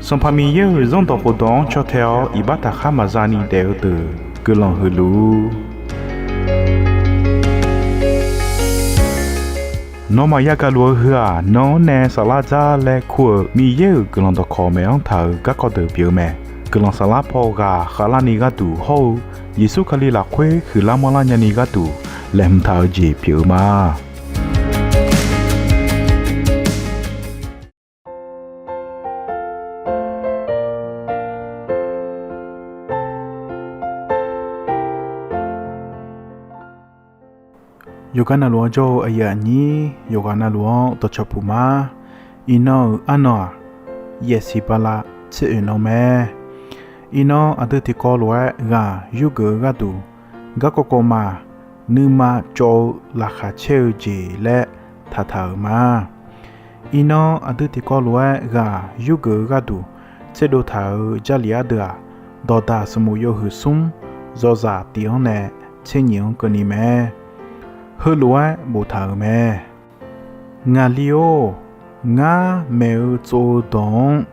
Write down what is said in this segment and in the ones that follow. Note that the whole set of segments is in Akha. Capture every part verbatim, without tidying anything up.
Sanqpaq Miqyaer-euq Zanrdawq khofdawq-anr caw tae-awr iqbax taqkhar maqza ni daef-eu deuq guiqlanq huiq luf-ur. Nawmaf yagaq luf-eu heu-aq, nan-anr nae saflar dzar laer kur-euq Miqyaer-euq guiqlanq dawqkawq maeq-anr taq-euq garkawv deuq pyeuf-eu mae. Guiqlanq saflar paw ghaq khavlarni gharduq hawr-eu Yeqsur Kali lafkhoer huiqlar manrlar nyani gharduq laeqhmq taq-eu jeq pyeuf-eu ma. Yawqghaq navluf-anr jawr-eu aqyuif aqnyir, yawqghaq navluf-anr dawqcawq puq ma. Iqnan-euq arnan-aq, yaefsiq bala tser oeq nan mae. Iqnan aqdui tiqkawv lof-aer ghaq yurgeuf-eu gharduq, garkawv kawv ma, nuima cawv-eu laqkhaq caer-eu jeq laer taqtaq-euq ma. Iqnan aqdui tiqkawv lof-aer ghaq yurgeuf-eu gharduq tserdov taq-euq Jarlif ardeuv-aq, Dawqdaq smq yawhuiq smr, zawqzaq tiq-anr nae tser nyif-anr keuvni mae. Heulof-aer boftaq-euq mae. Ngaqli-or, ngar maeq-eu tsov-eu dawq-anr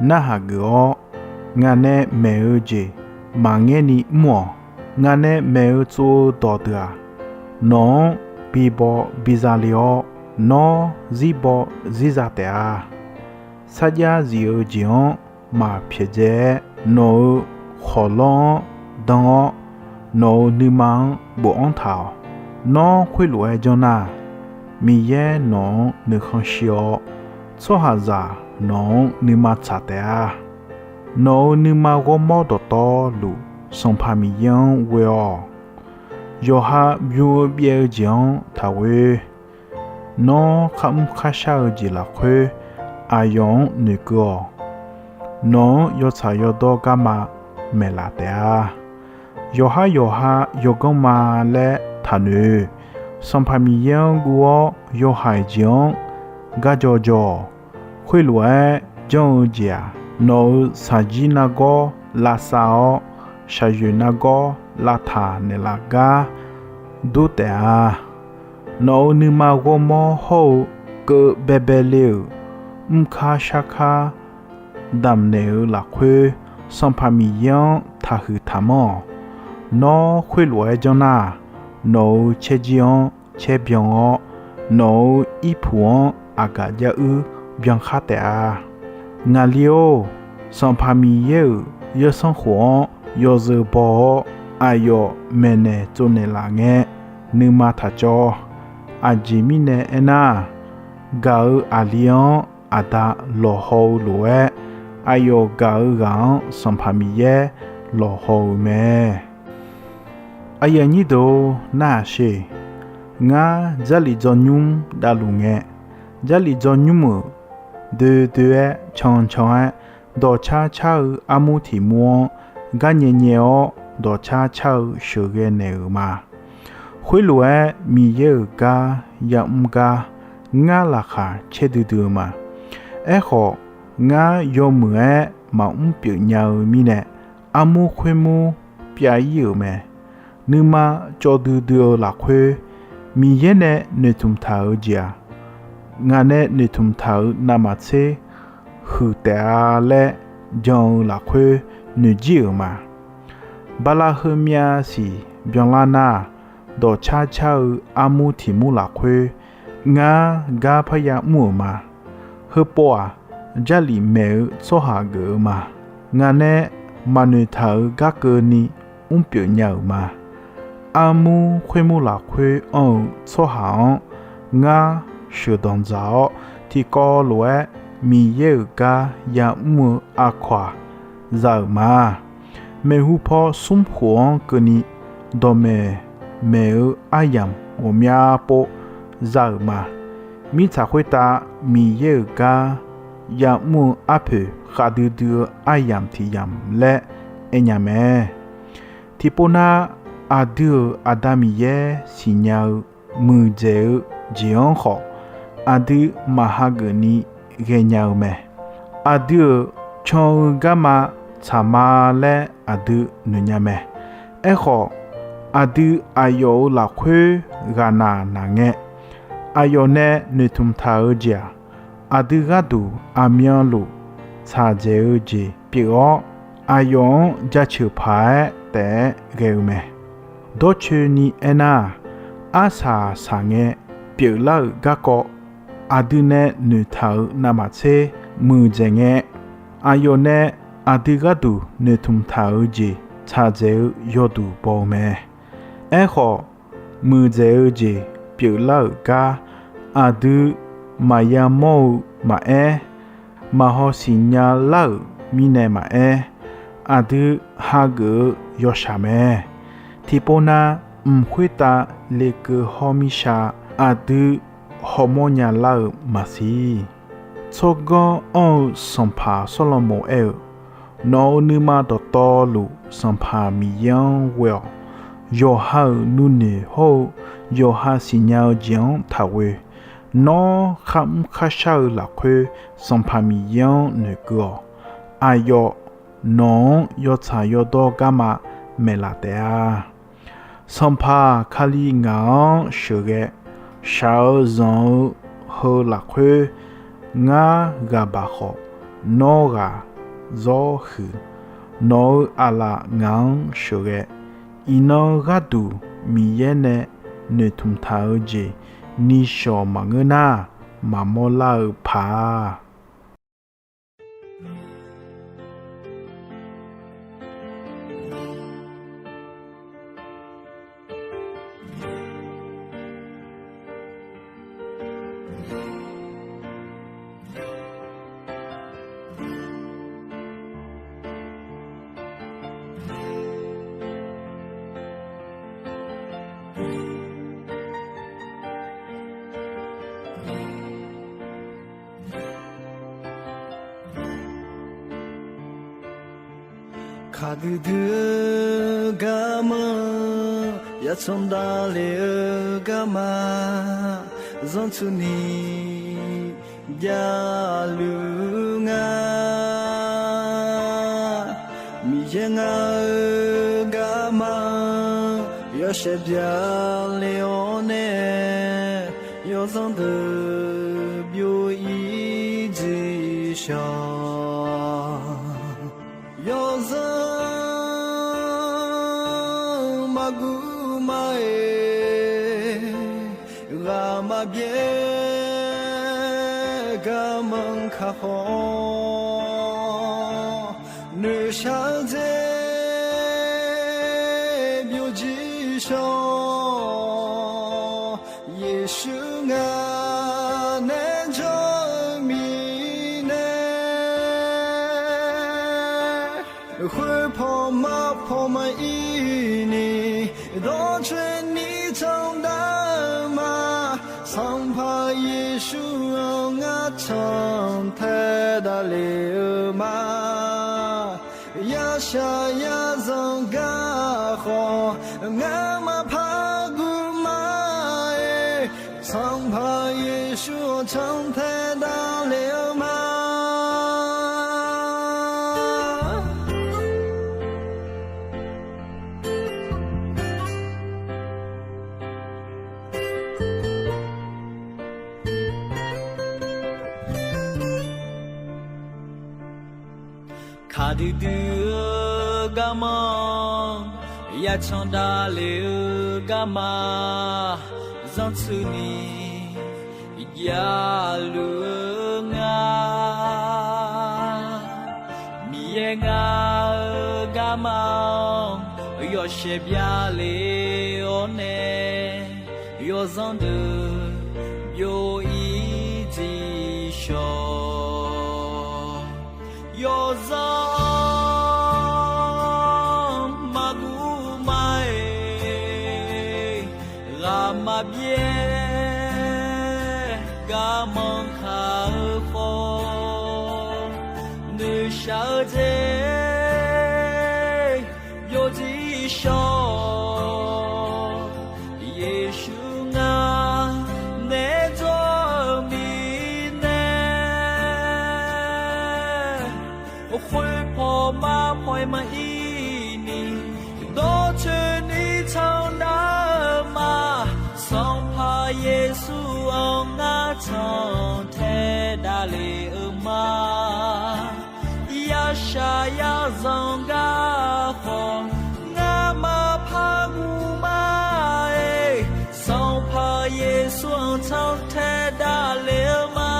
narhaq geuf-awr, ngaq nae maeq-eu jeq maqngaer ni mr-awq. Ngaq nae maeq-eu tsov-eu dawq deuq-aq, nawq-anr bibaw biza le-awr, nawr zirbaw zirza taef-a. Sarjax zif-eu jeq-anr maq pyaeqdzae-aer, nawq-euq khawqlawr-anr dan-awr, nawq-euq nuima-anr bofanr taq-awq. Nawr khoerlof-aer janr nar, Miqyaer nawq-anr nuikhanr shir-awr, tsawrhaqzaq nawq-anr nuima tsaq taef-a. Nawq-euq nuima ghawrmawr dawqtawvluf, Sanqpaq Miqyaer-anr ghoe-awq. Yawqha bym-eu byaev-eu jeq-anr taqghoe. Nawr kharmr kharshar-eu jeq lafkhoer aqyawf-anr noeqkeuv-awq. Nawq-anr yawtsaq yawdawr garma maeqlaf taef-a. Yawqhar yawqha yawganr ma laer taqnoeq. Sanqpaq Miqyaer-anr guv-awr yawhaiq jeq-anr garjaw jaw-awq. Khoerlof-aer janr-eu jeq-aq, nawq-euq shaqjir nargawr lavsav-awr, shaqyoeq nargawr lavtaq naeqlaf gar dur taef-a. Nawq-euq nuima ghawrmawr hawr-eu keuv baebae le-euq mrkar sharkar damqnaeq-eu lafkhoer, Sanqpaq Miqyaer-anr taqhuiq taqmanr-awq. Nawr khoerlof-aer janr nar, nawq-euq caerjir-anr caer byan-awr, nawq-euq irpuq-anr aqgaf jaruir byan khar taef-a. Ngaqli-or, Sanqpaq Miqyaer-euq yawsanr khof-anr yawzeu baw-awr, aqyawf maeqnaeq tsovnaeq laf ngae, nuima taq cawv. Aqjeq mirnae aernar, gaq-euq aqli-anr aqda lawqhaw-eu lof-aer, aqyawf gaq-eu ghaq-anr Sanqpaq Miqyaer lawqhaw-euq mae. Aqyuif aqnyir deuq-or, narhaq sher. Ngar Jarlif dzawnymr davluf ngae, Jarlif dzawnymr-euq doe doe-aer can can-aer, dawqcar car-eu armur tiq mur-anr gar nyae nyae-awr, dawqcar car-eu sheuqghae naeq-euq ma. Khoerlof-aer Miqyaer-euq gar yamr gar ngar laqkhaq caer duidui-eu ma. Aerkhawf, ngar yawmuiq-aer maqmr pyeuf nya-eu mirnae, armur khoermur pyav ir-euq mae. Nuima cawv duidui-eu lafkhoer, Miqyaer nae noeqtmq taq-eu jeq-aq, ngaq nae noeqtmq taq-euq navmaqtser huiq taef-a laer jan-eu lafkhoer noeqjir-euq ma. Bala heumyav siq byanlar nar, dawqcar car-eu armur tiq mur lafkhoer, ngar gar parya mr-euq ma. Heupov-aq, Jarlif maeq-eu tsawrhaq geuf-eu ma. Ngaq nae maqnoeq taq-euq gar keuvni mr pyeuf nya-euq ma. Armur khoermur lafkhoer anr-eu tsawrhaq-anr ngar sheuqdanq dzaq-awr, tiqkawv lof-aer Miqyaer-euq gar yamr-eu aqkawq-aq za-euq ma. Maeqhu paw smr khof-anr keuvni dawqmaeq maeq-eu aryamq ghawqmya pov za-euq ma. Mirtsaq khoertav Miqyaer-euq gar yamr-eu arpoeq khavdui dui-eu aryamq tiq yamq laer aernya mae. Tiqpov nar, aqdui-euq Aqda Miqyaer siqnya-eu muiqdzaeq-eu jeq-anr khawf, aqdui maqhageuf ni ghaenya-eu mae. Aqdui-euq can-eu garma tsaq ma laer aqdui noeqnya mae. Aerkhawf, aqdui aqyawf-euq lafkhoer ghaqnaq naq ngae, aqyawf nae noeqtmq taq-eu jeq-aq, aqdui gharduq aqmyanluf tsaqdzaeq-eu jeq pyeuf-awr, aqyawf-anr jaceuq paq-aer taef-aer ghae-eu mae. Dawrcoeni aernar-aq, arsaq saqngae pyeuflar-euq garkawv, aqdui nae noeqtaq-euq navmaqtser muiqdzaeq ngae, aqyawf nae aqdui gharduq noeqtmq taq-eu jeq tsaqdzaeq-eu yawduq baw-eu mae. Aerkhawf, muiqdzaeq-eu jeq pyeuflar-euq gar aqdui maqya mawr-eu maqaer, maqhaw siqnya lar-euq mirnae maqaer, aqdui hageuf-eu yawshaq mae. Tiqpov nav, mq khoertav lekeuv hawr mirshar aqdui hawmawr nya lar-eu maqsiq. Tsawrganr anr-eu sanqpaq Sawrlaqmoq aer-eu, Nawq-euq nuima dawqtawvluf Sanqpaq Miqyaer-anr ghoe-awq. Yawqha-euq nuinoeq hawr-eu yawqha siqnya-eu jeq-anr taqghoe. Nawr kharmr kharshar-eu lafkhoer Sanqpaq Miqyaer-anr noeqkeuv-awq. Aqyawf nawq-anr yawtsaq yawdawr garma maeqlaf taef-a. Sanqpaq Kali ngaq-anr sheuqghae, shaq-eu zanq-eu heu lafkhoer ngar ghaq baq khawf, nawr ghaq zawr huiq. Nawq-euq aqlaf ngaq-anr sheuqghae, iqnan gharduq Miqyaer nae noeqtmq taq-eu jeq nishawq maqngeur nar, maqmawr lar-eu paq-a. Kaqdui dui-eu garma, yacan davle-eu garma, zanrtsuini javluf nga. Miqyaer ngar-eu garma-anr yawshaef byaqle-awr nae, yawzanr deuq byov-ir dziqshawq. Yawzanr maqguv ma-eq, ghaq maqbyaer garmanr kakhof, noeqshaq-eu jeq byov dziqshawq. Yeqsur ngaq nae jawr-eu mirnae, khoerpaw marpaw maqir ni, dawrcoeni candav-eu ma. Sanqpaq Yeqsur-anr ngar cantae davle-eu ma. Yashaq yazanq garkhawf, ngamaf parguv ma-eq. Sanqpaq Yeqsur-anr cantae davle-eu ma. Kaqdui dui-eu garma, yacan davle-eu garma, zanrtsuini javluf-eu nga. Miqyaer ngar-eu garma-anr yawshaef byaqle-awr nae, yawzanr deuq byov-ir dziqshawq. Yawzanr maqguv ma-eq, ghaq maqbyaer garmanr kaq-eu khawf, noeqshaq-eu jeq byov dziqshawq. Yeqsur ngar nae jawr-eu mirnae, khoerpaw marpaw-aer maqir ni, dawrcoeni candav-eu ma. Sanqpaq Yeqsur-anr ngar cantae davle-eu ma. zanq gar khawf, ngar maqpar guv ma-aer, Sanqpaq Yeqsur-anr cantae davlef-eu ma.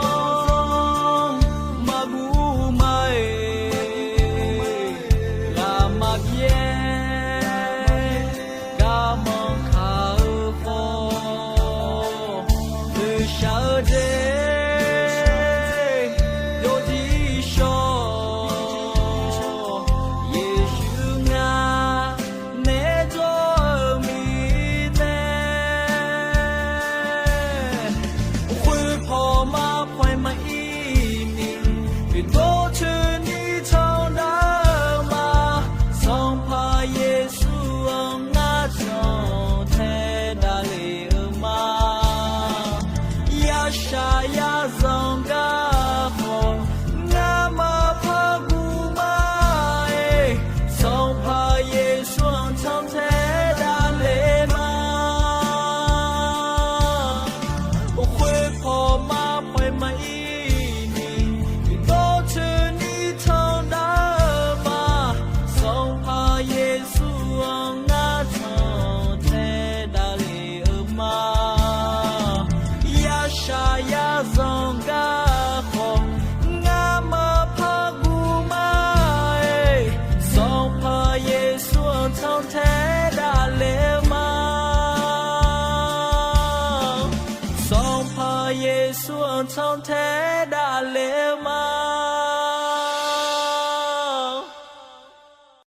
Yawqzanq maqguv ma-aer, ghaq maqbyaer, garmanr kaq-eu khawf, noeqshaq-eu jeq yawdir shawr. Yeqsur ngar naeq-aer jawr-eu mirnae, khoerpaw marpaw-aer maqir ni, dawrcoeni candav-eu ma. Sanqpaq Yeqsur-anr ngar cantae davlef-eu ma. Yashaq yazanq gar khawf, ngar maqpar guv ma-aer, Sanqpaq Yeqsur-anr cantae davlef ma. Khoerpaw marpaw-aer maqir ni, dawrcoeni candav-eu ma. Sanqpaq Yeqsur-anr ngar cantae davlef-eu ma. Yashaq yazanq gar khawf, ngar maqpar guv ma-aer, Sanqpaq Yeqsur-anr cantae davlef-eu ma. Sanqpaq Yeqsur-anr cantae davlef-eu ma.